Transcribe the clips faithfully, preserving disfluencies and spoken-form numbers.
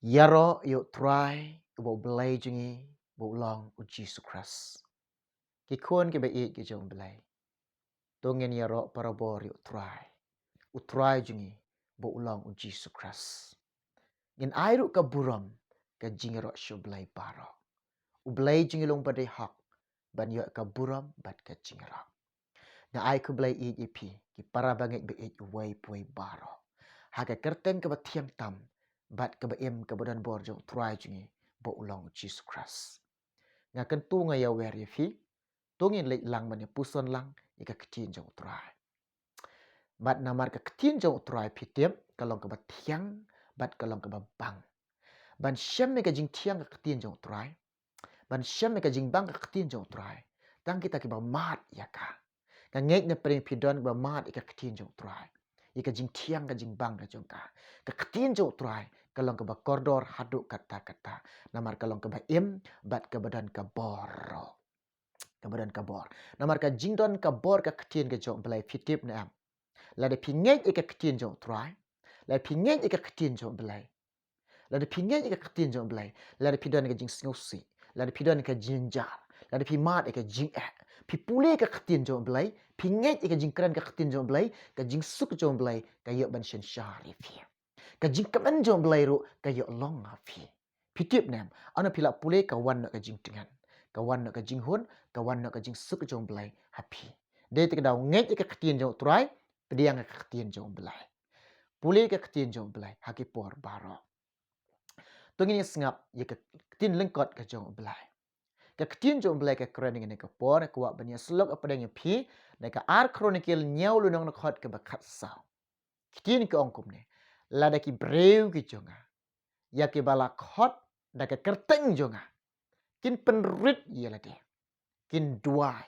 Ïaroh ïa U Trai, uba U Blei jong ngi, uba u long U Jisu Khrist. Ki khun kiba ïeit ki jong U Blei, to ngin ïaroh barabor ïa U Trai, U Trai jong ngi, uba u long U Jisu Khrist. Ngin ai ruh ka burom, ka jingïaroh sha U Blei baroh. U Blei jong ngi long uba dei hok ban ïoh ka burom bad ka jingïaroh. Nga ai khublei ïeit ïa phi, ki para bangeit ba ïeit uwei pa uwei baroh, ha ka kyrteng kaba thiang tam bad kaba im kaba don bor jong U Trai jong ngi, uba u long U Jisu Khrist. Nga kyntu, nga ïawer ïa phi, to ngin leit lang ban ïa puson lang ïa ka ktien jong U Trai. Bad namar ka ktien jong U Trai, phi tip, ka long kaba thiang bad ka long kaba bang. Ban shem ïa ka jingthiang ka ktien jong U Trai, ban shem ïa ka jingbang ka ktien jong U Trai, tang kita kiba mad ïa ka. Nga ngeit na pdeng phi don kiba mad ïa ka ktien jong U Trai, ïa ka jingthiang ka jingbang ka jong ka. Ka ktien jong U Trai ka long kaba kordor haduh katta katta, namar ka long kaba im bad kaba don ka bor. Kaba don ka bor. Namar ka jingdon ka bor ka ktien ka jong U Blei, phi tip ne em? Lada phi ngeit ïa ka ktien jong U Trai, lada phi ngeit ïa ka ktien jong U Blei, lada phi ngeit ïa ka ktien jong U Blei, lada phi don ka jingsngewsih, lada phi don ka jingjynjar, lada phi mad ïa ka jingeh, phi pule ka ktien jong U Blei, phi ngeit ïa ka jingkren ka ktien jong U Blei, ka jingsuk jong U Blei ka ïoh ban synshar ïa phi. Ka jingkmen jong U Blei ruh ka ïoh long ha phi. Phi tip ne em, haba phi la pule, ka wan noh ka jingtngen, ka wan noh ka jinghun, ka wan noh ka jingsuk jong U Blei ha phi. Dei te ka daw ngeit ïa ka ktien jong U Trai, pdiang ïa ka ktien jong U Blei. Pule ka ktien jong U Blei ha ki por baroh. To ngin ïa sngap ïa ka ktien lyngkot ka jong U Blei. Ka ktien jong U Blei ka kren ïa kane ka por, ka kwah ban ïa sylok ha pdeng ïa phi na ka Ar Chronicle hynñiew lynnong, na ka dkhot kaba khatsaw. Ktien ka ong kumne: Lada ki briew ki jong nga, ïa kiba la khot da ka kyrteng jong nga, kin pynrit ïa lade, kin duwai,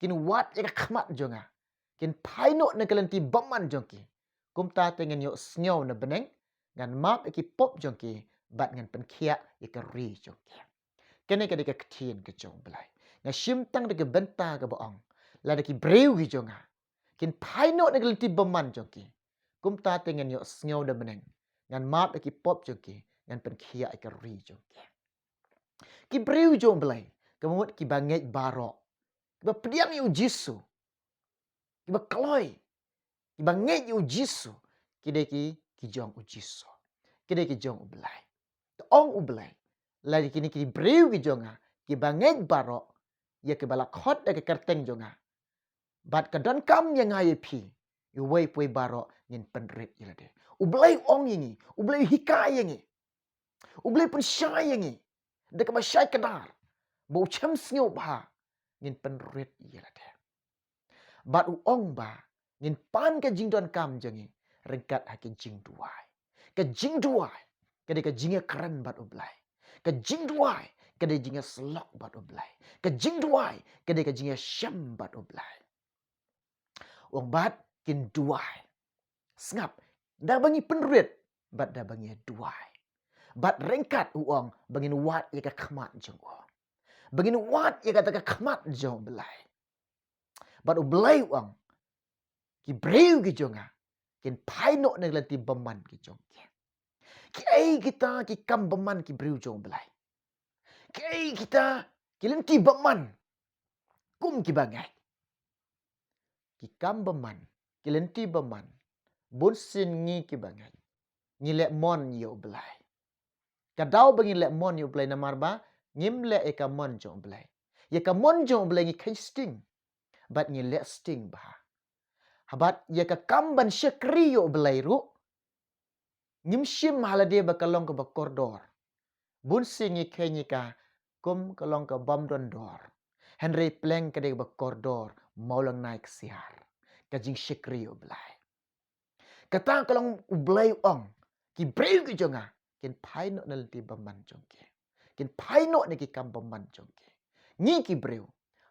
kin wad ïa ka khmat jong nga, kin phai noh na ka lynti bymman jong ki, kumta te ngan ïohsngew na bneng, ngan map ïa ki pop jong ki, bad ngan pynkhiah ïa ka ri jong ki. Kane ka dei ka ktien ka jong U Blei. Nga shim tang da ka bynta kaba ong: Lada ki briew ki jong nga kin phai noh na ka lynti bymman jong ki, kumta te ngan ïohsngew na bneng, ngan map ïa ki pop jong ki, ngan pynkhiah ïa ka ri jong ki. Ki briew jong U Blei, ka mut kiba ngeit baroh, kiba pdiang ïa U Jisu, kiba kloi, kiba ngeit ïa U Jisu, ki dei ki, ki jong U Jisu, ki dei ki jong U Blei. Te ong U Blei: Lada kine ki briew ki jong nga, kiba ngeit baroh, ïa kiba la khot da ka kyrteng jong nga, bad ka donkam ïa nga ïa phi, ïa uwei pa uwei baroh ngin pynrit ïa lade. U Blei u ong ïa ngi, U Blei u hikai ïa ngi, U Blei u pynshai ïa ngi da kaba shai kdar, ba u shem sngewbha ngin pynrit ïa lade. Bad u ong ba ngin pan ka jingdonkam jong ngi ryngkat ha ka jingduwai. Ka jingduwai ka dei ka jingïakren bad U Blei. Ka jingduwai ka dei jingïasyllok bad U Blei. Ka jingduwai ka dei ka jingïashem bad U Blei. U ong bad kin duwai. Sngap, da ba ngi pynrit, bad da ba ngi duwai. Bad ryngkat u ong ba ngin wad ïa ka khmat jong u. Ba ngin wad ïa kata ka khmat jong U Blei. Bad U Blei u ong: Ki briew ki jong nga kin phai noh na ka lynti bymman ki jong ki. Kiei kita ki kam bymman ki briew jong U Blei? Kiei kita ki lynti bymman kum kiba ngeit? Ki kam bymman, ki lynti bymman, bunsien ngi kiba ngeit ngi leh mon ïa U Blei. Ka daw ba ngi leh mon ïa U Blei namar ba ngim leh ïa ka mon jong U Blei. Ïa ka mon jong U Blei ngi kheiñ sting, bad ngi leh sting bha. Haba ïa ka kam ban shakri ïa U Blei ruh, ngim shim ha lade ba ka long kaba kordor. Bunsien ngi kheiñ ïa ka kum ka long ka bym don dor. Hynrei pleng ka dei kaba kordor mawlynnai ksiar, ka jingshakri ïa U Blei. Kata ka long U Blei u ong: Ki briew ki jong nga kin phai noh na lynti bymman jong ki, kin phai noh na ki kam bymman jong ki. Ngi ki briew,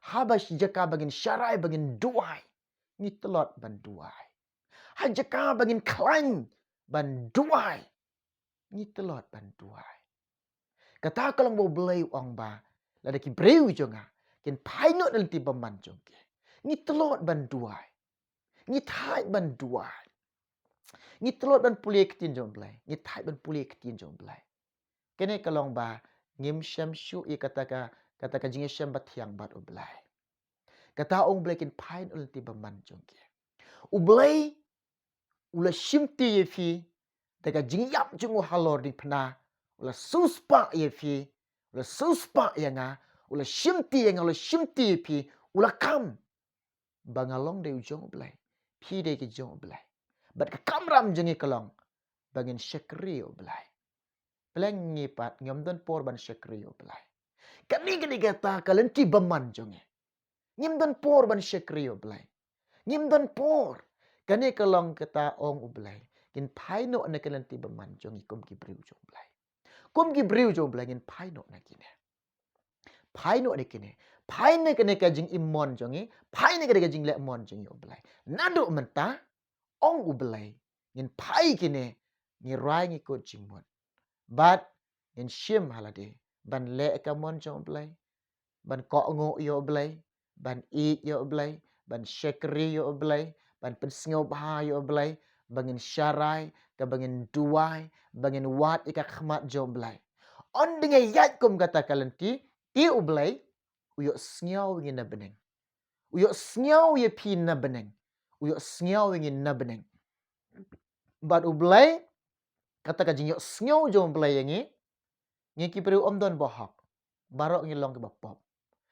ha ba shi jaka ba ngin sharai, ba ngin duwai, ngi tlot ban duwai. Ha jaka ba ngin khlaiñ ban duwai, ngi tlot ban duwai. Kata ka long ba U Blei u ong ba lada ki briew jong nga kin phai noh na lynti bymman jong ki, ngi tlot ban duwai. Ngi thait ban duwai. Ngi tlot ban pule ktien jong U Blei. Ngi thait ban pule ktien jong U Blei. Kane ka long ba ngim shem shuh ïa kata ka, kata ka jingïashem bathiang bad U Blei. Kata ong U Blei kin phai noh lynti bymman jong ki. U Blei u la shimti ïa phi da ka jingïap jong u halor diengphna. U la siewspah ïa phi, u la siewspah ïa nga, u la shimti ïa nga, u la shimti ïa phi, u la kam ba nga long dei u jong U Blei, phi dei ki jong U Blei. Bad ka kamram jong ngi ka long ba ngin shakri ïa U Blei. Pyrshang ngi pat ngim don por ban shakri ïa U Blei. Kane, kane kata ka lynti bymman jong ngi. Ngim don por ban shakri ïa U Blei. Ngim don por. Kane ka long kata ong U Blei, ngin phai noh na ka lynti bymman jong ngi kum ki briew jong U Blei. Kum ki briew jong U Blei ngin phai noh na kine. Phai noh na kine. Phai na kane ka jingim mon jong ngi. Phai na kane ka jingleh mon jong ngi U Blei. Naduh mynta ong U Blei, ngin phai kine, ngi rai ngi kut jingmut. Bad ngin shim ha lade ban leh ka mon jong U Blei, ban kohnguh ïa U Blei, ban ïeit ïa U Blei, ban shakri ïa U Blei, ban pynsngewbha ïa U Blei, ba ngin sharai, kaba ngin duwai, ba ngin wad ïa ka khmat jong U Blei. Ynda ngi ïaid kum kata ka lynti, te U Blei u ïohsngew ïa ngi na bneng. U ïohsngew ïa phi na bneng. U ïohsngew ïa ngi na bneng. Bad U Blei, kata ka jingïohsngew jong U Blei ïa ngi, ngi ki briew ym don ba hok. Baroh ngi long kiba pop.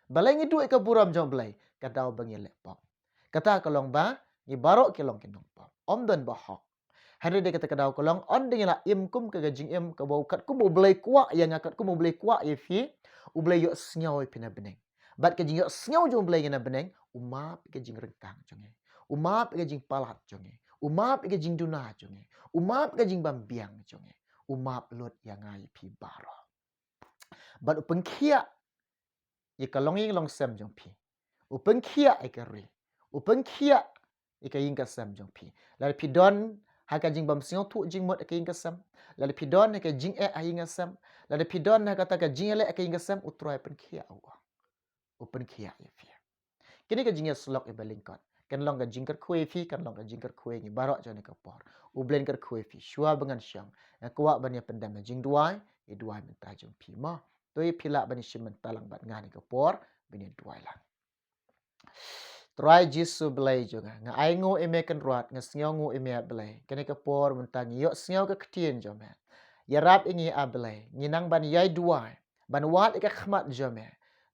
Balei ngi duh ïa ka burom jong U Blei? Ka daw ba ngi leh pop. Kata ka long ba ngi baroh ki long ki nongpop. Ym don ba hok. Hynrei dei kata ka daw ka long, ynda ngi la im kum ka, ka jingim kaba katkum U Blei kwah ïa nga, katkum U Blei kwah ïa phi, U Blei ïohsngew ïa phi na bneng. Bad ka jingïohsngew jong U Blei ïa ngi na bneng, u map ïa ka jingryngkang jong ngi, u map ïa ka jingpalat jong ngi, u map ïa ka jingduna jong ngi, u map ïa ka jingbymbiang jong ngi, u map lut ïa nga ïa phi baroh. Bad u pynkhiah ïa ka longïing longsem jong phi. U pynkhiah ïa ka ri. U pynkhiah ïa ka ïing ka sem jong phi. Lada phi don ha ka jingbymsngewthuh jingmut ha ka ïing ka sem, lada phi don ha ka jingeh ha ïing ka sem, lada phi don ha kata ka jingïaleh ha ka ïing ka sem, U Trai pynkhiah, u ong. U pynkhiah ïa phi. Kine ka jingïasyllok ïa ba lyngkot kan long ka jingkyrkhu ïa phi, kan long ka jingkyrkhu ïa ngi baroh jong kane ka por. U Blei un kyrkhu ïa phi. Shuwa ba ngan shong, nga kwah ban ïa pyndem ha jingduwai, ïa duwai mynta jong phi mo. To ïa phi lah ban ïa shim mynta lang bad nga ha kane ka por, ban ïa duwai lang. Trai Jisu Blei jong nga, nga ainguh ïa me kynrad, nga sngewnguh ïa me A Blei. Kane ka por mynta ngi ïohsngew ka ktien jong me. Ïarap ïa ngi A Blei, ngi nang ban ïai duwai, ban wad ïa ka khmat jong me.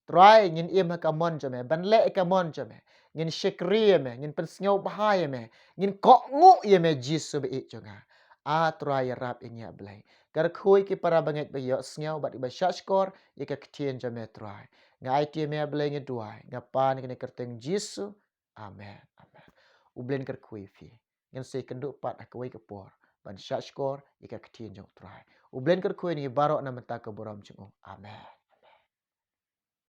Trai, ngin im ha ka mon jong me, ban leh ïa ka mon jong me. Ngin shakri ïa me, ngin pynsngewbha ïa me, ngin kohnguh ïa me Jisu ba ïeit jong nga. A Trai, ïarap ïa ngi A Blei. Kyrkhu ïa ki para bangeit ba ïohsngew bad ba shahshkor ïa ka ktien jong me Trai. Nga aiti ïa me A Blei, ngi duwai, nga pan ha kane ka kyrteng Jisu. Amen. Amen. U Blei un kyrkhu ïa phi. Ngin sa ïakynduh pat ha kawei ka por ban shahshkor ïa ka ktien jong U Trai. U Blei un kyrkhu ïa ngi baroh na ka bynta ka burom jong u. Amen.